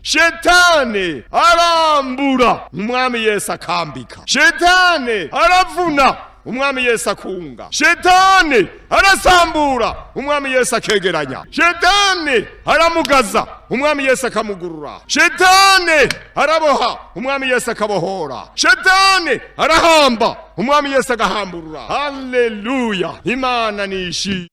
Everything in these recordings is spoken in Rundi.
Shetani arambura, Umwami Yesu akambika. Shetani aravuna, Umwami Yesu akunga. Shetani arasambura, Umwami Yesu akegeranya. Shetani aramugaza, Umwami Yesu akamugurura. Shetani araboha, Umwami Yesu akabohora. Shetani arahamba, Umwami Yesu agahamburura. Haleluya! Imana nishi.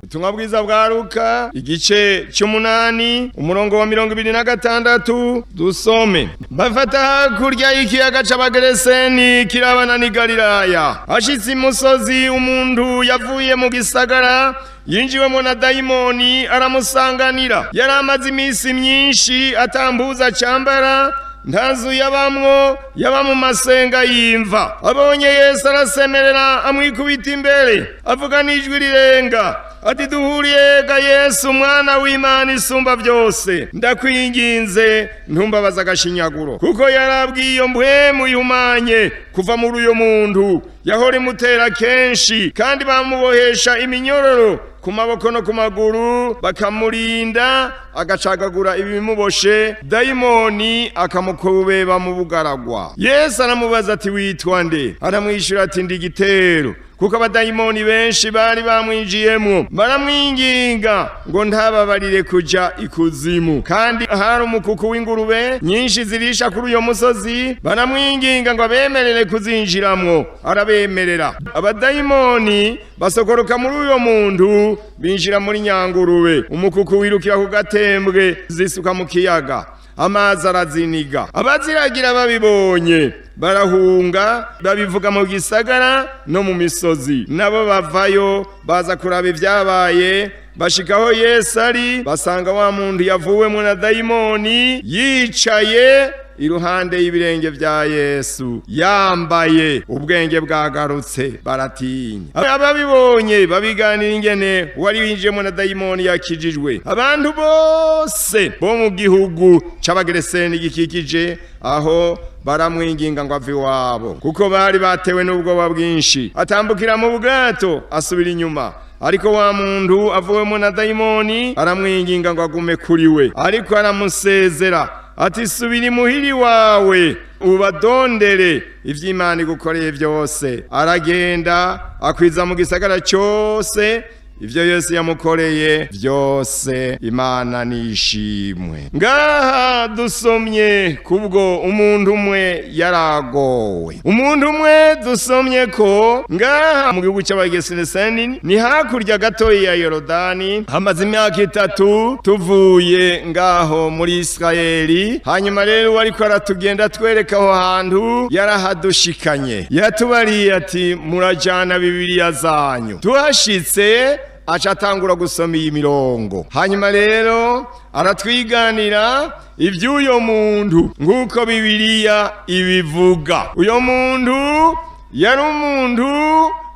Ubutumwa bwiza bwa Luka, igice cy'umunani, umurongo wa 26, dusome. Bafata hakurya y'ikiyaga c'Abagereseni kirabana n'i Galilaya. Ashitse imusozi, umuntu yavuye mu gisagara yinjiwemo na dayimoni aramusanganira. Yari amaze iminsi myinshi atambuza cyambara, nta nzu yabamwo, yaba mu masenga y'imva. Abonye Yesu arasemerera, amwikubita imbere, avuga n'ijwi rirenga ati: "Duhuriye ga Yesu, umwana w'Imana isumba byose? Ndakwinginze, ntumbabaza agashinyaguro." Kuko yarabwiye iyo mpwemu ihumanye kuva muri uyo muntu. Yahora imutera kenshi, kandi bamubohesha iminyororo ku maboko no ku maguru, bakamurinda agacagagura ibimuboshe, dayimoni akamukubeba mu bugaragwa. Yesu aramubaza ati: "Witwa nde?" Aramwishyura ati: "Ndi Igitero," kuko abadayimoni benshi bari bamwinjiyemo. Baramwinginga ngo ntababarire kuja ikuzimu. Kandi hari umukuku w'ingurube nyinshi zirisha kuri uyo musozi. Baramwinginga ngo abemerere kuzinjiramwo, arabemerera. Abadayimoni basokoroka muri uyo muntu, binjira muri nyangurube. Umukuku wirukira ku gatembwe, zisuka mu kiyaga, amazi araziniga. Abaziragira babibonye barahunga, babivuga mu gisagara no mu misozi. Nabo bavayo baza kuraba ibyabaye. Bashikaho Yesu ari, basanga wa muntu yavuwemo na dayimoni yicaye iruhande y'ibirenge bya Yesu, yambaye, ubwenge bwagarutse, baratinya. Ababibonye babiganira ingene wari winjiyemo na dayimoni yakijijwe. Abantu bose bo mu gihugu c'Abagereseni gikikije aho baramwinginga ngo ave iwabo, kuko bari batewe n'ubwoba bwinshi. Atambukira mu bwato asubira inyuma. Ariko wa muntu avuwemo na dayimoni aramwinginga ngo agume kuri we, ariko aramusezera ati: "Subira imuhiri wawe, ubadondere ivy'Imana igukoreye byose." Aragenda akwiza mu gisagara cyose ivyo Yesu yamukoreye byose. Imana nishimwe. Ngaha dusomye kubwo umuntu umwe yaragowe. Umuntu umwe dusomye ko ngaha mu gihugu cy'Abagesereseni, ni hakurya gatoyi ya Yorodani. Hamaze imyaka 3 tuvuye ngaho muri Isirayeli. Hanyuma rero uwariko aratugenda twereka aho hantu yarahadushikanye, yatubariye ati: "Murajana Bibiliya zanyu." Tuhashitse aca atangura gusoma iyi mirongo. Hanyuma rero aratwiganira iby'uyo muntu nk'uko Bibiliya ibivuga. Uyo muntu yari umuntu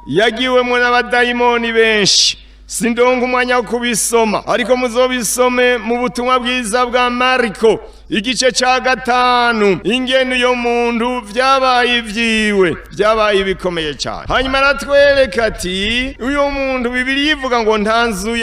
yagiwemo n'abadayimoni benshi. Sindonga umwanya wo kubisoma, ariko muzobisome mu butumwa bwiza bwa Mariko, igice ca 5, ingene uyo muntu vyabaye ivyiwe vyabaye bikomeye cyane. Hanyuma aratwereka ati uyo muntu Bibiliya ivuga ngo nta nzu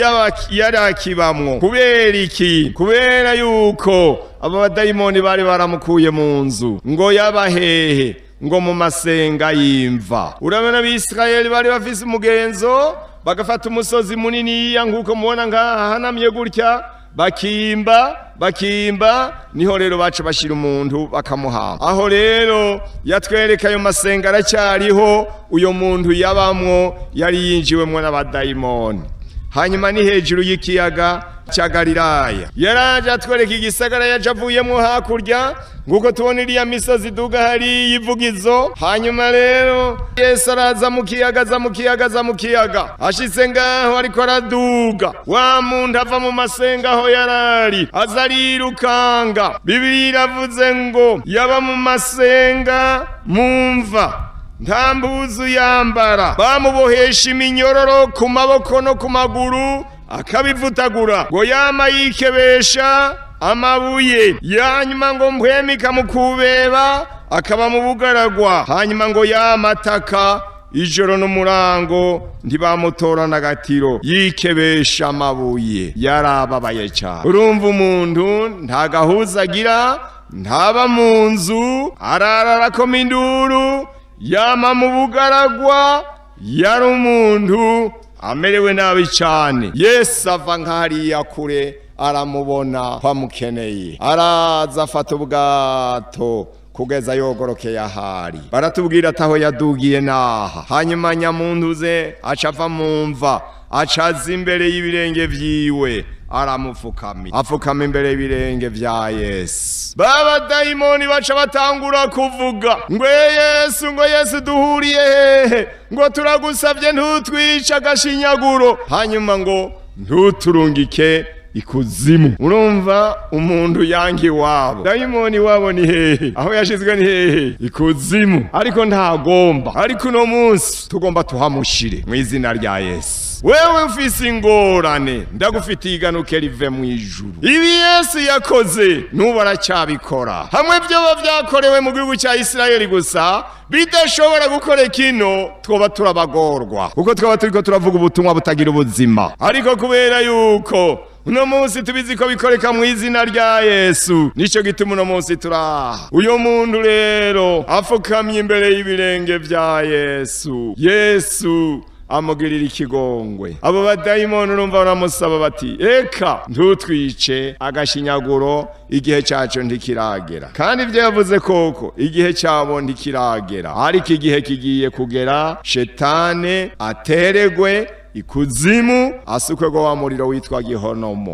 yari akibamwo. Kubera iki? Kubera yuko aba badayimoni bari baramukuye mu nzu. Ngo yabahehe? Ngo mu masenga y'imva. Urabona, Abisirayeli bari bafise umugenzo, bagafata umusozi muniniya nk'uko mubona ngaha hahanamye gutya, bakimba, bakimba, niho rero baca bashyira umuntu bakamuhamba. Aho rero yatwereka ayo masenga aracyariho. Uyo muntu yabamwo yari yinjiwemwo n'abadayimoni. Hanyuma ni hejuru y'ikiyaga cya Galilaya. Yaraje atwereka igisagara yaje avuyemo hakurya, nguko tubona iriya misozi iduga hariya ivugizo. Hanyuma rero Yesu araza mu kiyaga, aza mu kiyaga, aza mu kiyaga. Ashitse ngaho ariko araduga, wa muntu ava mu masenga aho yarari aza arirukanga. Bibiliya iravuze ngo yaba mu masenga mu mva, nta mbuzu yambara, bamubohesha iminyororo ku maboko no ku maguru akabivutagura, ngo yama yikebesha amabuye. Yanyuma ngo mpwemu ikamukubeba. Akaba mu bugaragwa. Hanyuma ngo yamataka ijoro n'umurango, ntibamutora n'agatiro, yikebesha amabuye, yarababaye cyane. Urumva, umuntu nta gahuza agira, ntaba mu nzu, arara arakoma induru, yama mu bugaragwa, yari umuntu amerewe nabi cyane. Yesu ava nk'hariya kure, aramubona ko amukeneye, araza afata ubwato kugeza yogorokeye ahari. Baratubwira ati aho yadugiye naha. Hanyuma nyamuntuze aca ava mu mva, aca aza imbere y'ibirenge vyiwe, aramupfukamira, apfukama imbere y'ibirenge vya Yesu. Babadayimoni baca batangura kuvuga ngo: "Yesu," ngo, "Yesu, duhuriye hehe?" Ngo: "Turagusavye, ntutwice agashinyaguro." Hanyuma ngo: "Ntuturungike ikuzimu." Urumva, umuntu yanka iwabo, dayimoni wabo ni hehe? Aho yashizwe ni hehe? Ikuzimu. Ariko ntagomba. Ariko uno munsi tugomba tuhamushire mu izina rya Yesu. Wewe ufise ingorane, ndagufitiye iganuke rive mu ijuru. Ibi Yesu yakoze n'ubu aracyabikora. Hamwe vyoba vyakorewe mu gihugu cya Isirayeli gusa, bidashobora gukora kino, twoba turabagorwa, kuko twaba turiko turavuga ubutumwa butagira ubuzima. Ariko kubera yuko uno munsi tubizi ko bikoreka mu izina rya Yesu, nico gituma uno munsi turaha. Uyo muntu rero afukamye imbere y'ibirenge vya Yesu, Yesu amugirira ikigongwe. Abo badayimoni, urumva, baramusaba bati: "Eka, ntutwice agashinyaguro, igihe cyacu ntikiragera." Kandi ibyo yavuze koko, igihe cyabo ntikiragera, ariko igihe kigiye kugera shetane ateregwe ikuzimu, asukwe go wa muriro witwa gihonomo.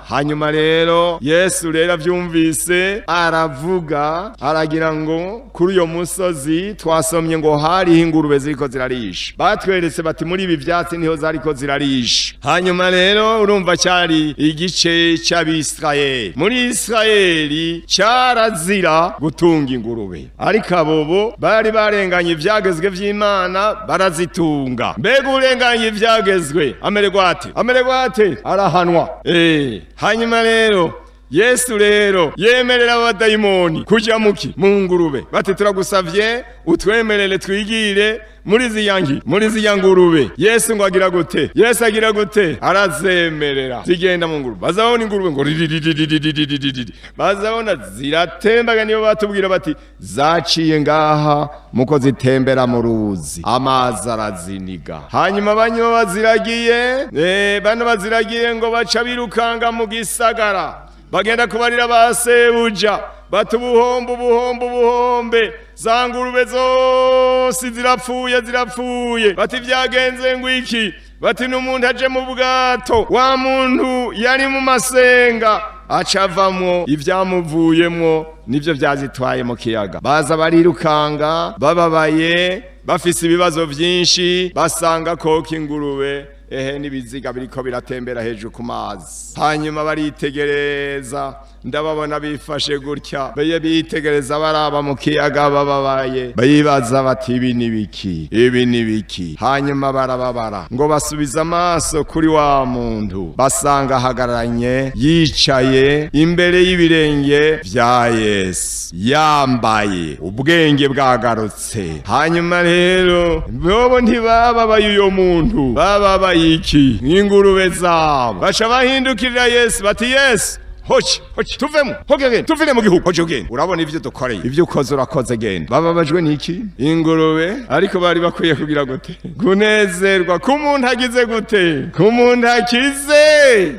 Hanyuma rero Yesu rero avyumvise, aravuga, aragira ngo kuri uyo musozi twasomye ngo hariho ingurube ziriko zirarisha. Batweretse bati muri ibi vyatsi niho zariko zirarisha. Hanyuma rero urumva, cyari igice cy'Abisirayeli. Muri Isirayeli cyarazira gutunga ingurube, ariko abobo bari barenganye ivyagezwe vy'Imana, barazitunga. Mbega urenganye ivyagezwe amererwa ate? Amererwa ate? Arahanwa. Hanyuma rero Yesu rero yemerera abadayimoni kuja muki mu ngurube. Bati: "Turagusavye, utwemerere twigire muri ziyangi, muri ziya ngurube." Yesu ngo agira gute? Yesu agira gute? Arazemerera, zigenda mu ngurube. Bazabona ingurube ngo ririririririririri, bazabona ziratembaga. Niyo batubwira bati zaciye ngaha muko zitembera mu ruzi, amazi araziniga. Hanyuma banyuma baziragiye, bano baziragiye ngo baca birukanga mu gisagara, bagenda kubarira ba sebuja bati: "Ubuhombe, ubuhombe, ubuhombe, za ngurube zose zirapfuye, zirapfuye." Bati: "Vyagenze ngo iki?" Bati: "N'umuntu aje mu bwato, wa muntu yari mu masenga, acavamwo, ivyamuvuyemwo nivyo vyazitwaye mu kiyaga." Baza barirukanga bababaye, bafise ibibazo vyinshi, basanga koko ingurube ehe n'ibiziga biriko biratembera hejuru ku mazi. Hanyuma baritegereza, ndababona bifashe gutya, beye bitegereza, baraba mu kiyaga bababaye, bibaza bati: "Ibi ni biki? Ibi ni biki?" Hanyuma barababara ngo basubiza amaso kuri wa muntu, basanga ahagararanye, yicaye imbere y'ibirenge vya Yesu, yambaye, ubwenge bwagarutse. Hanyuma rero bobo ntibababaye uyo muntu, bababaye iki? Nk'ingurube zabo. Baca bahindukirira Yesu bati: "Yesu, hoci hoci, tuvemo, hoge, genda, tuvire mu gihugu, hoci genda, urabona ivyo dukoreye, ivyo ukoze urakoze, genda." Bababajwe n'iki? Ingurube. Ariko bari bakwiye kugira gute? Kunezerwa ko umuntu agize gute? Ko umuntu akize.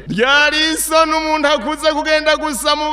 Ryari isoni umuntu akuze kugenda gusa mu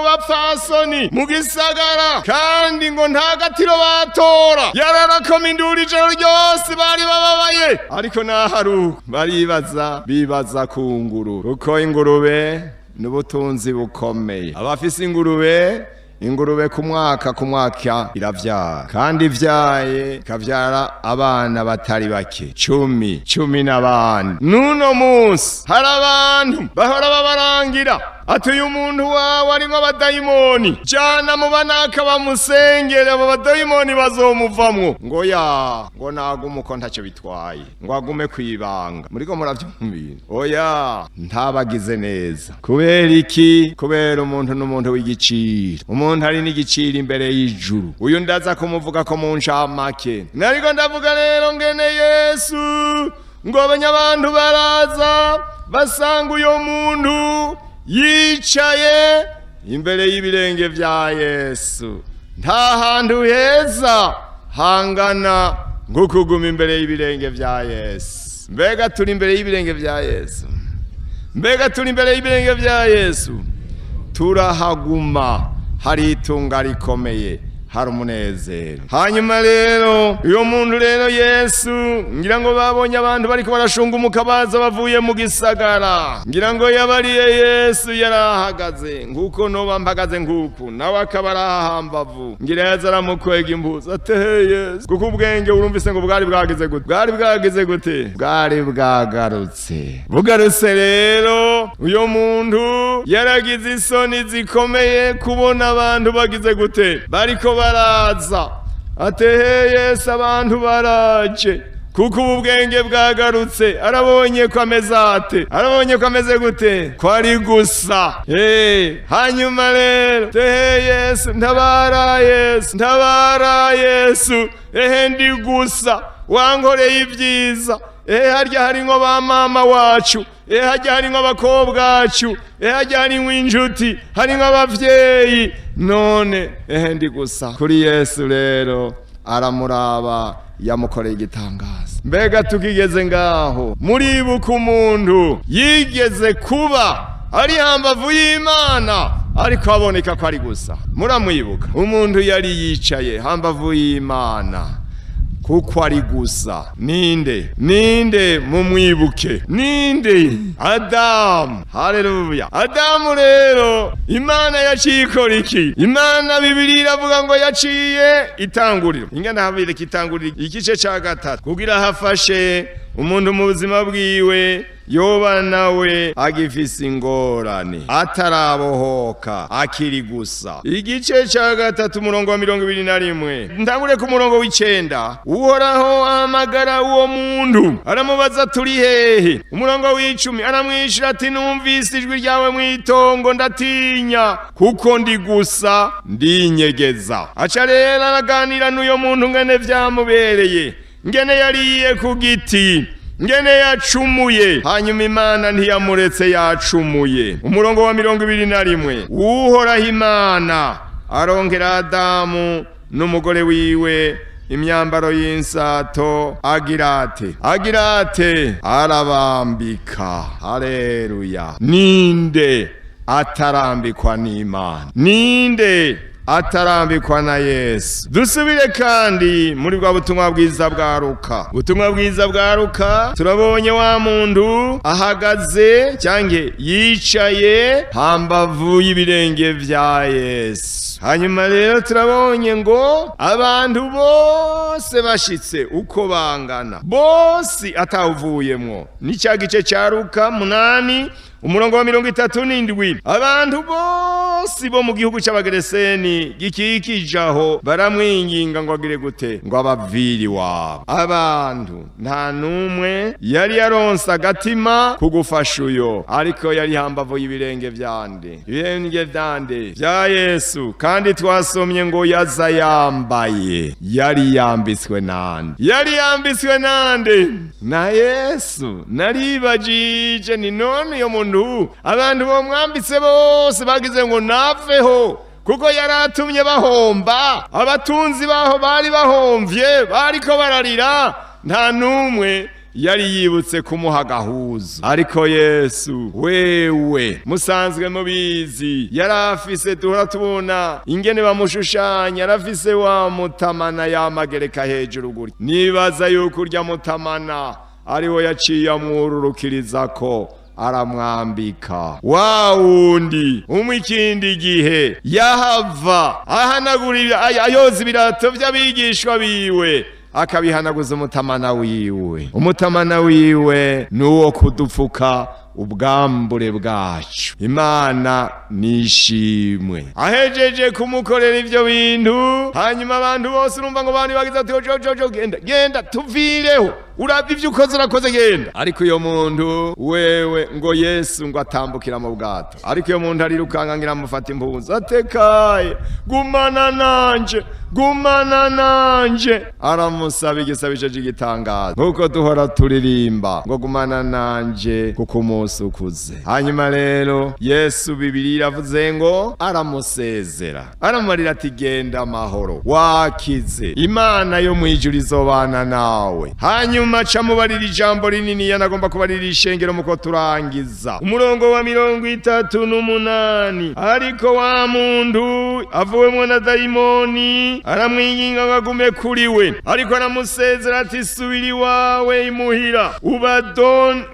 bapfasoni mu gisagara, kandi ngo nta gatiro batora, yararakoma induru ijoro ryose, bari bababaye. Ariko naharuko baribaza, bibaza ku ngurube, kuko ingurube n'ubutunzi bukomeye. Abafise ingurube, ingurube ku mwaka ku mwaka iravyara, kandi ivyaye ikavyara abana batari bake, 10, 10 n'abandi. N'uno munsi hari abantu bahora babarangira. Ati: "Uyu muntu wawe arimwo abadayimoni, jana mu banaka bamusengere, abo badayimoni bazomuvamwo." Ngo ya, ngo nagume uko, ntacyo bitwaye, ngo agume kwibanga. Muriko muravyumvira? Oya, ntabagize neza. Kubera iki? Kubera umuntu n'umuntu w'igiciro, umuntu ari n'igiciro imbere y'ijuru. Uyu ndaza kumuvuga ko mu ncamake. Nariko ndavuga rero ngene Yesu, ngo abanyabantu baraza basanga uyo muntu yicaye imbere y'ibirenge vya Yesu. Nta hantu heza hangana nko kuguma imbere y'ibirenge vya Yesu. Mbega turi imbere y'ibirenge vya Yesu? Mbega turi imbere y'ibirenge vya Yesu? Turahaguma, hari itunga rikomeye, hari umunezero. Hanyuma rero uyo muntu rero Yesu, ngira ngo babonye abantu bariko barashungumuka baza bavuye mu gisagara. Ngira ngo yabariye Yesu yarahagaze nguko noba mpagaze nguku, nawe akaba arahambavu. Ngira yaza aramukwega impuzu, ateye Yesu, kuko ubwenge urumvise ngo bwari bwagize gute? Bwari bwagize gute? Bwari bwagarutse. Bugarutse rero, uyo muntu yaragize isoni zikomeye kubona abantu bagize gute? Bariko baraza. Atehe Yesu, abantu baraje, kuko ubu bwenge bwagarutse. Arabonye ko ameze ate? Arabonye ko ameze gute? Ko ari gusa. Hanyuma rero: "Tehe Yesu, ntabara, Yesu, ntabara, Yesu, ehe ndi gusa, wankoreye ibyiza. Ehe harya harimwo ba mama wacu, ehe harya harimwo abakobwa bacu, ehe harya harimwo injuti, harimwo abavyeyi, none ehe ndi gusa." Kuri Yesu rero aramuraba, yamukoreye igitangaza. Mbega tukigeze ngaho, muribuka umuntu yigeze kuba ari hambavu y'Imana ariko aboneka ko ari gusa? Muramwibuka? Umuntu yari yicaye hambavu y'Imana kuko ari gusa, ninde? Ninde? Mumwibuke, ninde? Adamu. Haleluya! Adamu rero, Imana yaciye ikora iki? Imana, Bibiri iravuga ngo yaciye itanguriro, ingana habireka itanguriro igice ca 3, kugira hafashe umuntu mu buzima bwiwe yoba nawe agifise ingorane, atarabohoka, akiri gusa. Igice ca 3, umurongo wa 21. Ntangure ku murongo w'9. Uhoraho ahamagara uwo muntu, aramubaza: "Turi hehe?" Umurongo w'10, aramwishura ati: "Numvise ijwi ryawe mw'itongo, ndatinya kuko ndi gusa, ndinyegeza." Aca rero araganira n'uyo muntu ngene vyamubereye, ngene yariye ku giti, ngene yacumuye. Hanyuma Imana ntiyamuretse yacumuye. Umurongo wa 21, Uhoraho Imana arongera Adamu n'umugore wiwe imyambaro y'insato. Agira ate? Agira ate? Arabambika. Haleluya! Ninde atarambikwa n'Imana? Ninde atarambikwa na Yesu? Dusubire kandi muri bwa butumwa bwiza bwa Luka. Ubutumwa bwiza bwa Luka, turabonye wa muntu ahagaze cyangwa yicaye hambavu y'ibirenge vya Yesu. Hanyuma rero turabonye ngo abantu bose bashitse uko bangana bose, atawuvuyemwo. Ni cya gice cya Luka 8, umurongo wa 37. Abantu bose bo mu gihugu c'Abagereseni gikikije aho baramwinginga ngo agire gute? Ngo abaviri wabo. Abantu nta n'umwe yari yaronse agatima kugufasha uyo, ariko yari hambavu y'ibirenge vyande? Ibirenge vyande? Vya Yesu. Kandi twasomye ngo yaza yambaye, yari yambitswe nande? Yari yambitswe nande? Na Yesu. Naribajije ni none uyo muntu, abantu bomwambitse bose bagize ngo naveho, kuko yaratumye bahomba. Abatunzi baho bari bahomvye, bariko bararira, nta n'umwe yari yibutse kumuha agahuzu. Ariko Yesu wewe musanzwe mubizi, yari afise, duhora tubona ingene bamushushanya, yarafise wa mutamana yamagereka hejuru gutya. Nibaza yuko urya mutamana ariwo yaciye amwururukirizako, aramwambika. Wa wundi umwe ikindi gihe yahava ahanagura, ayoza ibirato vy'abigishwa biwe, akabihanaguza umutamana wiwe. Umutamana wiwe ni uwo kudupfuka. Ubwambure bwacu. Imana nishimwe. Ahejeje kumukorera ivyo bintu, hanyuma abantu bose urumva ngo bandi bagize ati: "Jo, jo, jo, genda, genda, tuvireho, urabye ivyo ukoze, urakoze, genda." Ariko uyo muntu wewe ngo Yesu ngo atambukira mu bwato, ariko iyo muntu arirukanga ngira amufata impuzu, atekaye: "Gumana nanje, gumana nanje." Aramusaba igisabisho cy'igitangaza, nk'uko duhora turirimba ngo: "Gumana nanje kuko umunsi ukuze." Hanyuma rero Yesu, Bibiri iravuze ngo aramusezera, aramubarira ati: "Genda amahoro, wakize, Imana yo mu ijuru izobana nawe." Hanyuma aca mubarira ijambo rinini yanagomba kubarira ishengero muko turangiza. Umurongo wa 38: ariko wa muntu avuwemwo na dayimoni aramwinginga ngo agume kuri we, ariko aramusezera ati: "Subira iwawe imuhira,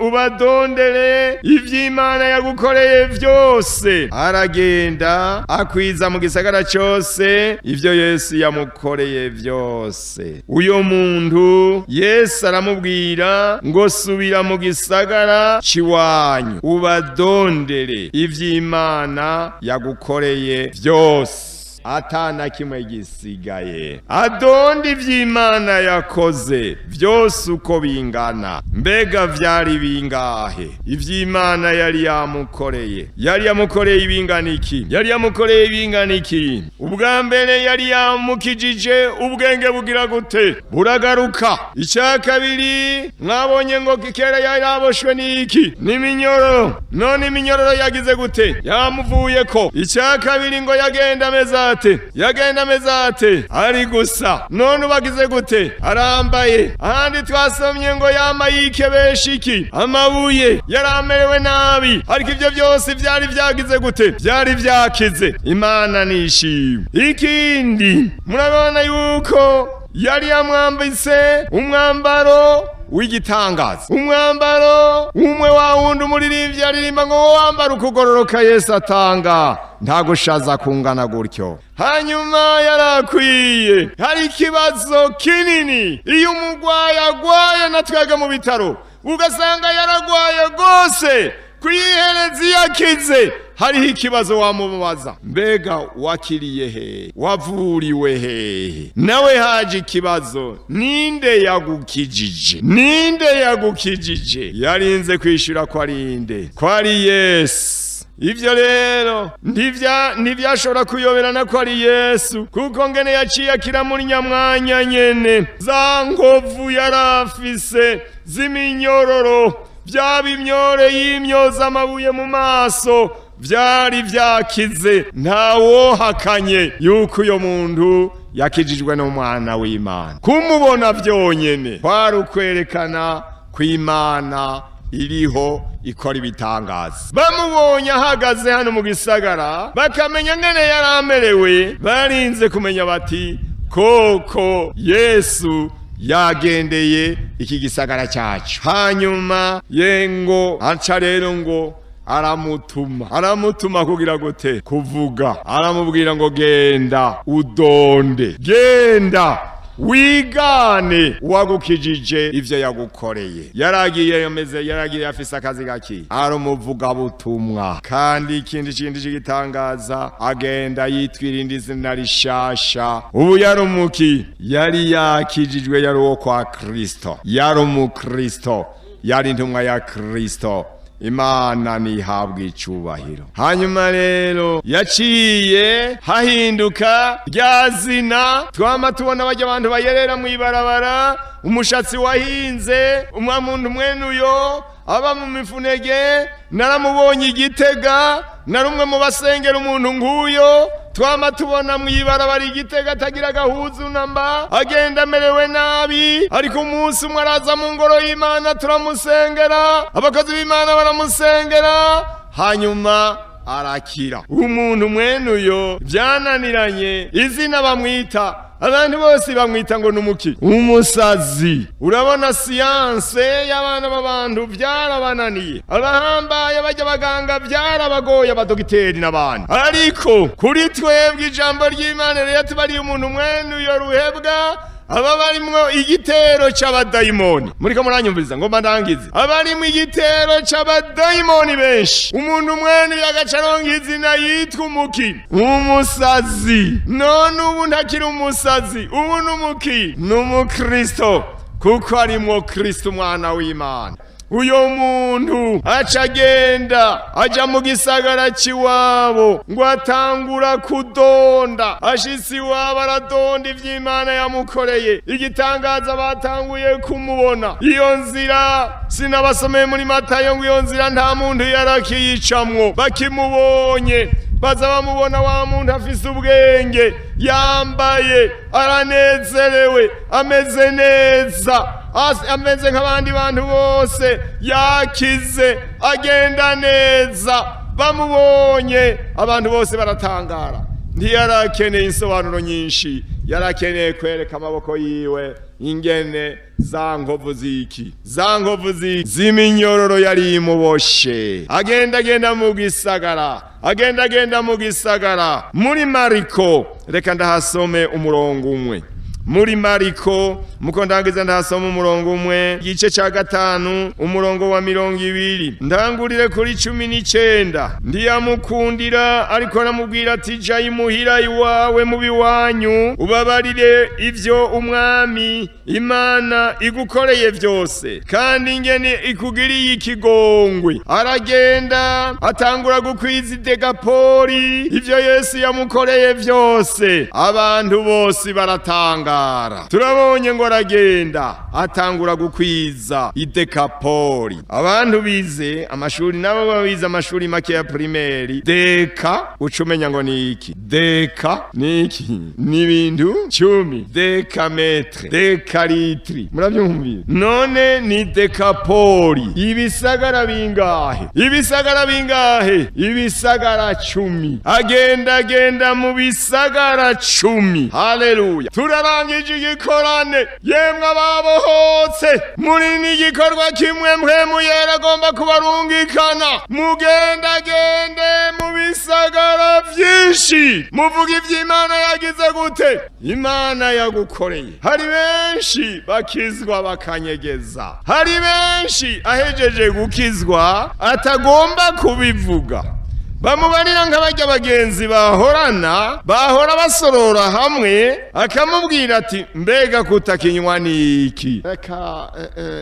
ubadondere ivy'Imana yagukoreye vyose." Aragenda akwiza mu gisagara cyose ivyo Yesu yamukoreye vyose. Uyo muntu Yesu aramubwira ngo: "Subira mu gisagara c'iwanyu, ubadondere ivy'Imana yagukoreye vyose." Atana kimwe gisigaye, adonda ivy'Imana yakoze vyose uko bingana. Mbega vyari bingahe ivy'Imana yari yamukoreye? Yari yamukoreye ibingana iki? Yari yamukoreye ibingana iki? Ubwa mbere yari yamukijije ubwenge bugira gute? Buragaruka. Icya kabiri, mwabonye ngo kera yari aboshwe n'iki? N'iminyororo. None iminyororo yagize gute? Yamuvuyeko. Icya kabiri, ngo yagenda ameze ate? Yagenda ameze ate? Ari gusa. None ubagize gute? Arambaye. Ahandi twasomye ngo yama yikebesha iki? Amabuye. Yari amerewe nabi, ariko ibyo byose byari byagize gute? Byari byakize. Imana nishimwe. Ikindi, murabona yuko yari yamwambitse umwambaro w'igitangaza, umwambaro umwe wa wundi umuririmbyi aririmba ngo: "Wambara ukugororoka Yesu atanga, nta gushaza kungana gutyo." Hanyuma yarakwiye. Hari ikibazo kinini iyo umugwayi agwaye, natwega mu bitaro ugasanga yaragwaye rwose, kwihereza iyo akize hariho ikibazo wamubaza: "Mbega wakiriye hehe? Wavuriwe hehe?" Nawe haje ikibazo: "Ninde yagukijije? Ninde yagukijije?" Yarinze kwishyura ko ari inde? Ko ari Yesu. Ivyo rero ntivyashobora kuyoberana ko ari Yesu, kuko ngene yaciye akira muri nyamwanya nyene, za nkovu yarafise z'iminyororo, byaba imyore y'imyoza amabuye mu maso, vyari vyakize. Ntawohakanye yuko uyo muntu yakijijwe n'umwana w'Imana. Kumubona vyonyene kwari ukwerekana kw'Imana iriho ikora ibitangaza. Bamubonye ahagaze hano mu gisagara, bakamenya ngene yari amerewe, barinze kumenya bati: "Koko Yesu yagendeye iki gisagara cyacu." Hanyuma yengo aca rero ngo aramutuma, aramutuma kugira gute? Kuvuga. Aramubwira ngo: "Genda udonde, genda wigane uwagukijije ivyo yagukoreye." Yaragiye yameze, yaragiye afise akazi gaki? Ari umuvugabutumwa. Kandi ikindi kindi cy'igitangaza, agenda yitwira indi zina rishasha. Ubu yari umuki? Yari yakijijwe, yari uwo kwa Kristo, yari umukristo, yari intumwa ya Kristo. Imana ntihabwa icubahiro. Hanyuma rero yaciye hahinduka rya zina twama tubona bajya abantu bayerera mu ibarabara, umushatsi wahinze, umwamuntu mwenuyo aba mu mifunege. Naramubonye Igitega, nari umwe mu basengera umuntu nk'uyo twama tubona mu ibarabara Igitega, atagira agahuzu namba, agenda amerewe nabi. Ariko umunsi umwe araza mu ngoro y'Imana, turamusengera, abakozi b'Imana baramusengera, hanyuma arakira. Umuntu mwenuyo byananiranye, izina bamwita, abantu bose bamwita ngo numuki? Umusazi. Urabona siyanse y'abana b'abantu byarabananiye, abahambaye bajya abaganga byarabagoye, abadogiteri n'abandi. Ariko kuri twebwe ijambo ry'Imana rero tubariye umuntu mwenuyo ruhebwa. Aba barimwo igitero c'abadayimoni. Muriko muranyumviriza? Ngomba ndangize. Abarimwo igitero c'abadayimoni benshi, umuntu umwe yagaca aronka izina, yitwa umuki? Umusazi. None ubu ntakiri umusazi, ubu ni umuki? Ni umukristo, kuko arimwo Kristo umwana w'Imana. Uyo muntu aca agenda, aja mu gisagara c'iwabo, ngo atangura kudonda. Ashitse iwabo aradonda ivy'Imana yamukoreye. Igitangaza, batanguye kumubona. Iyo nzira, sinabasomeye muri Matayo ngo iyo nzira nta muntu yarakiyicamwo? Bakimubonye, baza bamubona wa muntu afise ubwenge, yambaye, aranezerewe, ameze neza, ameze nk'abandi bantu bose, yakize, agenda neza. Bamubonye, abantu bose baratangara. Ntiyarakeneye insobanuro nyinshi, yarakeneye kwereka amaboko yiwe ingene za nkovu ziki, za nkovu z'iminyororo yari imuboshe. Agenda agenda mu gisagara, agenda agenda mu gisagara. Muri Mariko, reka ndahasome umurongo umwe. Muri Mariko, muko ndangiza, ndahasoma umurongo umwe, igice ca 5, umurongo wa 20. Ndangurire kuri 19. Ndiyamukundira, ariko aramubwira ati: "Ja imuhira iwawe, mu biwanyu, ubabarire ivyo Umwami Imana igukoreye byose, kandi ingene ikugiriye ikigongwe." Aragenda, atangura gukwiza Idegapori ivyo Yesu yamukoreye byose. Abantu bose baratangara. Turabonye ngo aragenda, atangura gukwiza Idekapori. Abantu bize amashuri, nabo babize amashuri make ya primaire, déca uca umenya ngo ni iki. Déca ni iki? Ni ibintu 10. Décamètre, décalitre, murabyumvira? None ni Dekapori. Ibisagara bingahe? Ibisagara bingahe? Ibisagara 10. Agenda agenda mu bisagara 10. Haleluya! Turarangije igikorane. Yemwe ababohotse, muri n'igikorwa kimwe Mpwemu Yera agomba kubarungikana: mugendagende mu bisagara vyinshi, muvuga ivy'Imana yagize gute? Imana yagukoreye. Hari benshi bakizwa bakanyegeza, hari benshi ahejeje gukizwa atagomba kubivuga. Bamubarira nk'abarya bagenzi bahorana, bahora basorora hamwe, akamubwira ati: "Mbega kutakinywa ni iki? Reka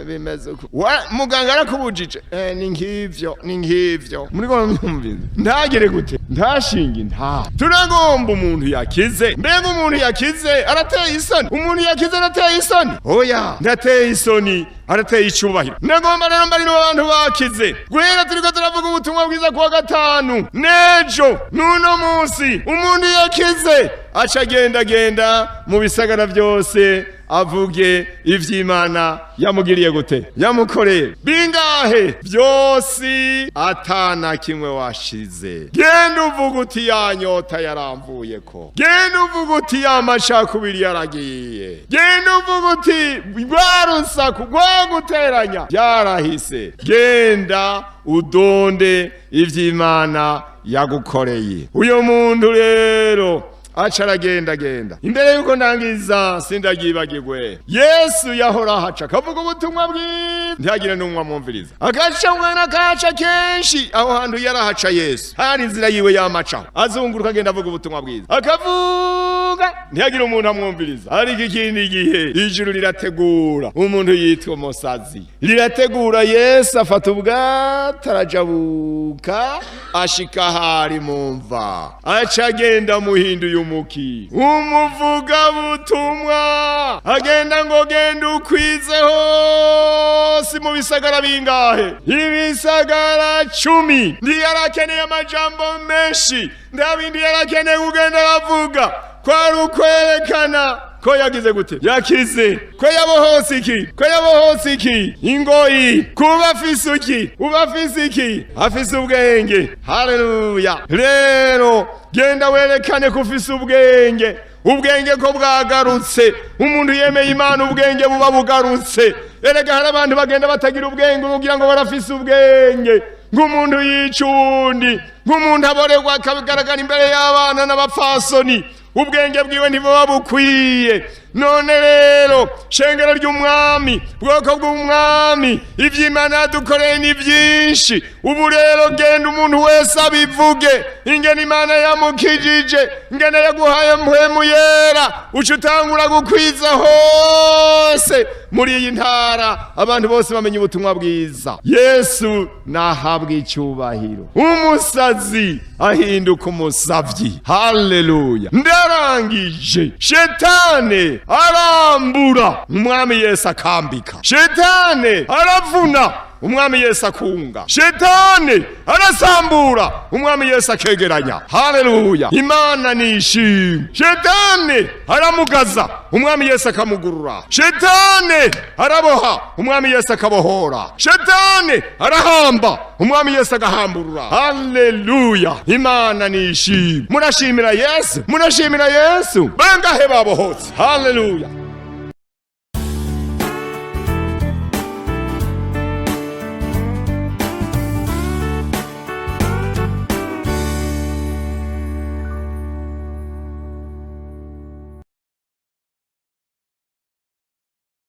bimeze uko." Muganga arakubujije, ni nk'ivyo, ni nk'ivyo. Muri ko myumvise, ntagire gute? Ntashinge nta. Turagomba umuntu yakize. Mbega umuntu yakize arateye isoni? Umuntu yakize arateye isoni? Oya, ndateye isoni, arateye icubahiro. Nagomba rero mbarira abantu bakize. Guhera turiko turavuga ubutumwa bwiza kuwa gatanu, nejo, n'uno munsi, umuntu yakize aca agendagenda mu bisagara byose, avuge ivy'Imana yamugiriye gute? Yamukoreye. Bingahe? Byose, atana kimwe washize. Genda uvuga uti: "Ya nyota yaramvuye ko." Genda uvuga uti: "Ya macakubiri yaragiye." Genda uvuga uti: "Rwa rusaku rwaguteranya byarahise." Genda udonde ivy'Imana yagukoreye. Uyo muntu rero aca aragendagenda. Imbere yuko ndangiza, sindagibagirwe, Yesu yahora ahaca akavuga ubutumwa bwiza, ntihagire n'umwe amwumviriza. Agaca umwana, akahaca kenshi. Aho hantu yarahaca Yesu, hari inzira yiwe yamacaho, azunguruka, agenda avuga ubutumwa bwiza, akavuga, ntihagire umuntu amwumviriza. Ariko ikindi gihe ijuru rirategura umuntu yitwa umusazi, rirategura. Yesu afata ubwato, arajabuka, ashika ahari mu mva, aca agenda amuhinduye umuki? Umuvugabutumwa. Agenda ngo: "Genda ukwize hose mu bisagara." Bingahe? Ibisagara 10. Ntiyarakeneye amajambo menshi, nta bindi yarakeneye kugenda aravuga, kwari ukwerekana ko yagize gute? Yakize, ko yabohose iki? Ko yabohose iki? Ingoyi. Kuba afise iki? Uba afise iki? Afise ubwenge. Haleluya! Rero genda werekane ko ufise ubwenge, ubwenge ko bwagarutse. Umuntu yemeye Imana, ubwenge buba bugarutse. Erega hari abantu bagenda batagira ubwenge, kugira ngo barafise ubwenge, nk'umuntu yica uwundi, nk'umuntu aborerwa akabigaragara imbere y'abana n'abapfasoni. Ubwenge bwiwe ntibuba bukwiye. None rero, shengero ry'Umwami, bwoko bw'Umwami, ivy'Imana yadukoreye ni byinshi. Ubu rero genda, umuntu wese abivuge ingene Imana yamukijije, ingene yaguhaye Mpwemu Yera. Uca utangura gukwiza hose muri iyi ntara, abantu bose bamenya ubutumwa bwiza. Yesu nahabwa icyubahiro. Umusazi ahinduka umusavyi. Haleluya! Ndarangije. Shetane arambura, Umwami Yesu akambika. Shetane aravuna, Umwami Yesu akunga. Shetani arasambura, Umwami Yesu akegeranya. Haleluya! Imana nishimwe. Shetani aramugaza, Umwami Yesu akamugurura. Shetani araboha, Umwami Yesu akabohora. Shetani arahamba, Umwami Yesu agahamburura. Haleluya! Imana nishimwe. Murashimira Yesu? Murashimira Yesu? Bangahe babohotse? Haleluya!